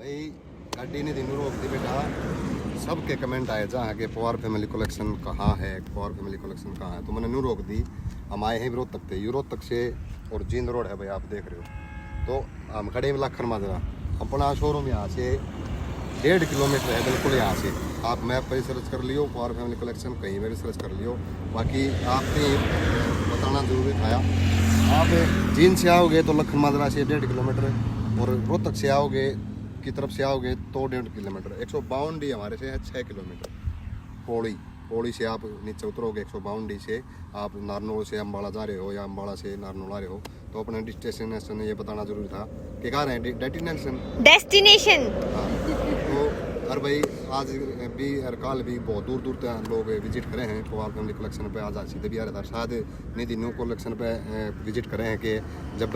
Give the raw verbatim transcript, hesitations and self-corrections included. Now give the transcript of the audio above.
गाड़ी ने दिन रोक दी बेटा। सबके कमेंट आए जहाँ के पवार फैमिली कलेक्शन कहाँ है, पवार फैमिली कलेक्शन कहाँ है, तो मैंने न्यू रोक दी। हम आए हैं रोहतक पे, यू रोहतक से और जींद रोड है भाई, आप देख रहे हो। तो हम खड़े हैं लखन माजरा, अपना शोरूम यहाँ से डेढ़ किलोमीटर है बिल्कुल। यहाँ से आप मैप पर सर्च कर लियो पवार फैमिली कलेक्शन, कहीं पर भी सर्च कर लियो। बाकी आपने बताना जरूरी था, आप जींद से आओगे तो लखन माजरा से डेढ़ किलोमीटर, और रोहतक से आओगे की तरफ से आओगे तो डेढ़ किलोमीटर। एक सौ बावन डी हमारे से है छः किलोमीटर। पौड़ी, पौड़ी से आप नीचे उतरोगे एक सौ बावन डी से, आप नारनौल से अम्बाला जा रहे हो या अम्बाला से नारनौल आ रहे हो, तो अपना डेस्टिनेशन ये बताना जरूरी था कि कहाँ रहे डेस्टिनेशन। डेस्टिनेशन। हाँ, तो हर भाई आज भी और कल भी बहुत दूर दूर तक लोग विजिट करे हैं पवार फैमिली कलेक्शन पे। आज आज सीधे भी आ रहे था, शायद निधि न्यू कलेक्शन पे विजिट करे हैं कि जब